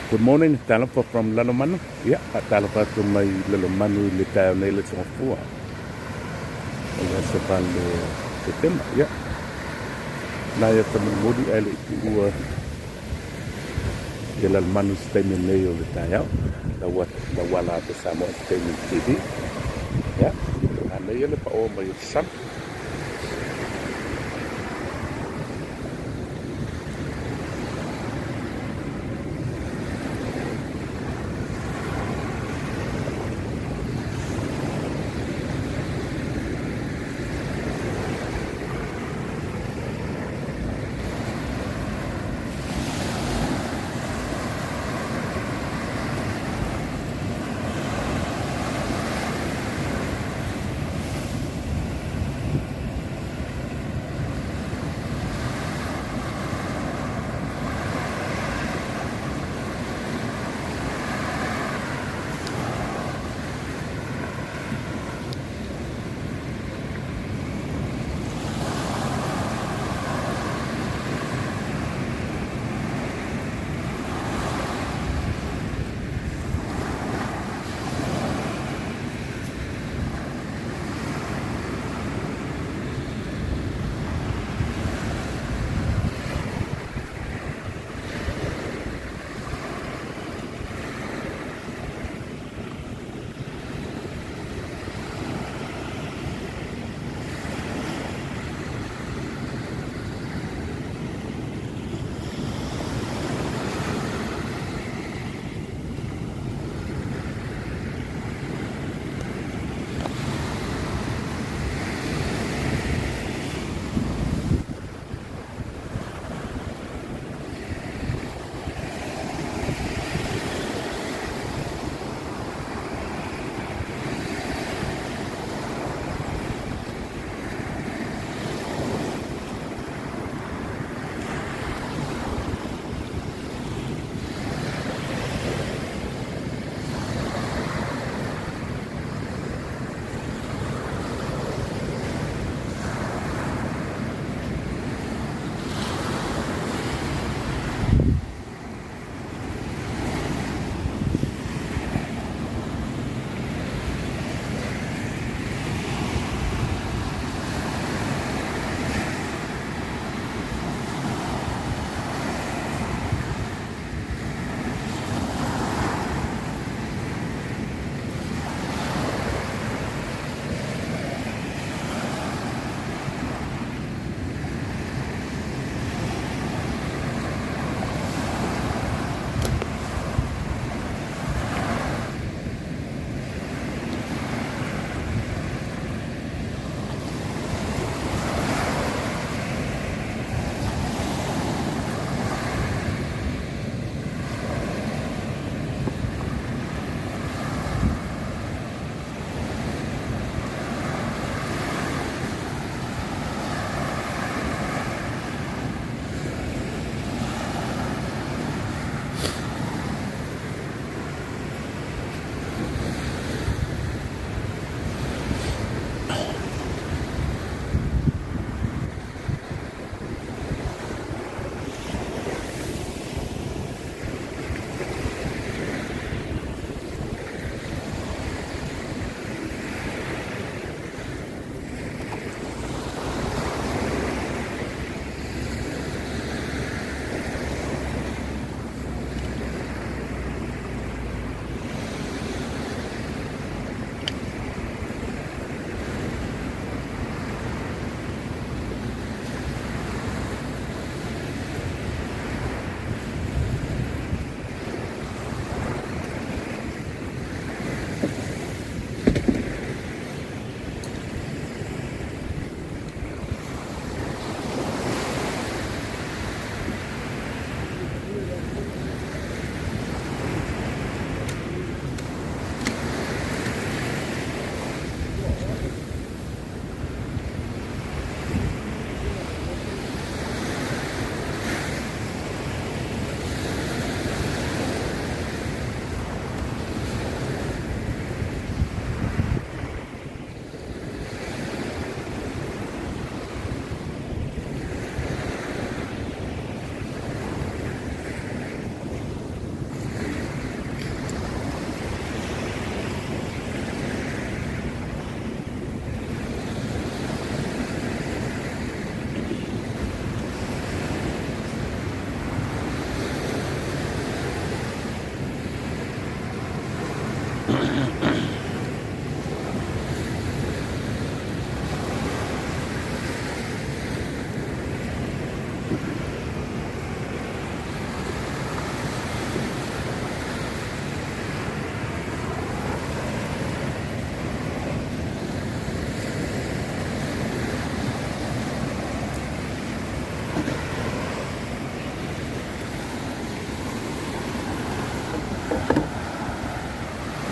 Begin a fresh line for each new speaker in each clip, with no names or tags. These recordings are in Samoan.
Good morning, talofa from Lalomanu. Ia, faatalofa atu mai Lalomanu i le taeao nei le Singapore. O le aso 8 o Setema. Ia, nai ata mulimuli ae le i tuua ia Lalomanu i se taimi nei o le taeao. Lauala atu Samoa Entertainment TV. Ia, manaia le paoa mai o le sami.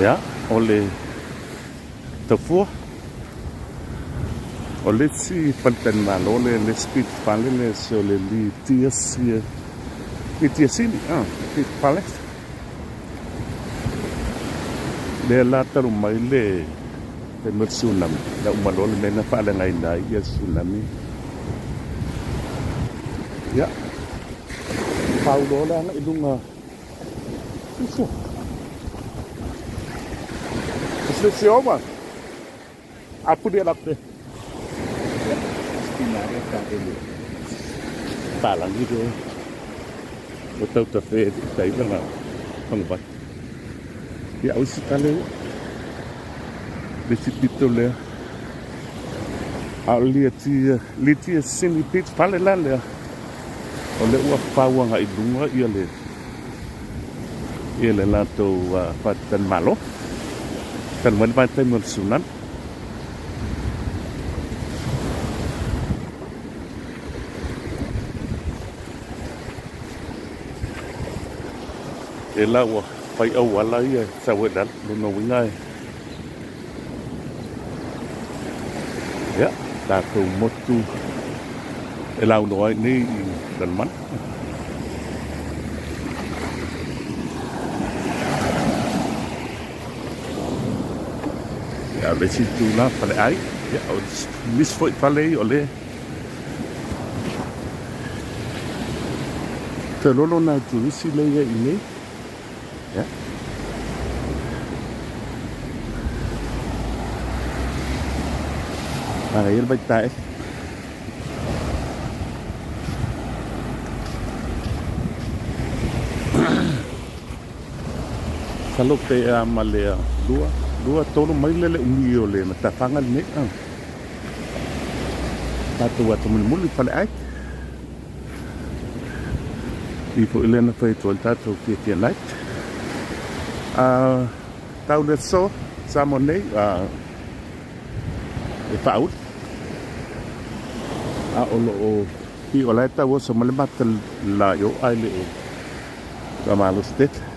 Ia, o le taufua. O le isi faletalimalo le le isi pito fale le se o le Litia sia Litia Sini, ah, Pit Palace. Lea la talu mai le taimi o le tsunami, na uma loa le mea na faaleagaina ai ia tsunami. Ia, pau loa le agai i luga. Uso. Uso oma. A puni ala pe. Ia, stina e ka ele. Palangi le. O tau ta fe e tai langa faguvai. Ia, o isi tale ua. Le isi pito lea. A o le tia, le tia sini pit fale la lea. O lea ua fau agai i luga ia le ia le latou faatalimalo. Talu mai le vaitaimi o le tsunami. E la ua fai auala ia e sau ai i lalo, lona uiga e Ia, tatou motu e launoa ai nei i Lalomanu. Ia, o le isi itu la, faleai. Ia, o nisi foi fale ia o le Toe lolo nai turisi lea ia i nei. Ia. Manaia le vaitae. Masalo pe a ma le 2, 2, 3 maila le umi o le matafaga lenei. Tatou ata mulimuli i Faleai. I foi lea na fai atu ai le tatou fiafia night. Tau le aso Samoa nei e faaulu. A o lo o i o la e tauoso mai le mata la i o ae le o faamalosi tele.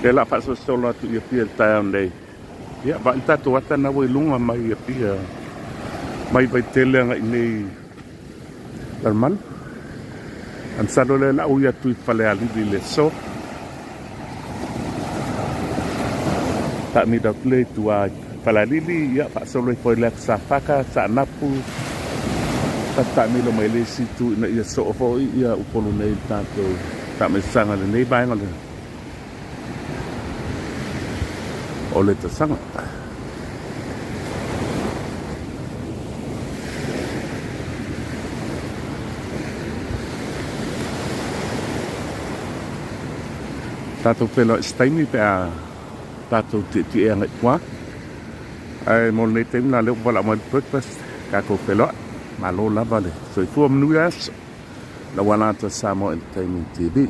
Lea la faasolosolo atu i Apia i le taeao nei. Ia, vaai le tatou ata na ua i luga mai i Apia, mai Vaitele agai nei Lalomanu. Ae masalo lea la ui atu i Falealili i le aso. Taamilo atu lea i tua i Falealili, ia faasolo ifo i le ata Safata, Saanapu, tatou taamilo mai le isi itu ina ia soo foi ia Upolu nei i le tatou taamilosaga i lenei vaega o le o le tausaga. Tatou feiloai i se taimi pe a tatou tietie agai i tua. Ae mo lenei taimi la lea ua valaau mai le breakfast, tatou feiloai. Malo lava le soifua manuia aso. Lauala atu a Samoa Entertainment TV.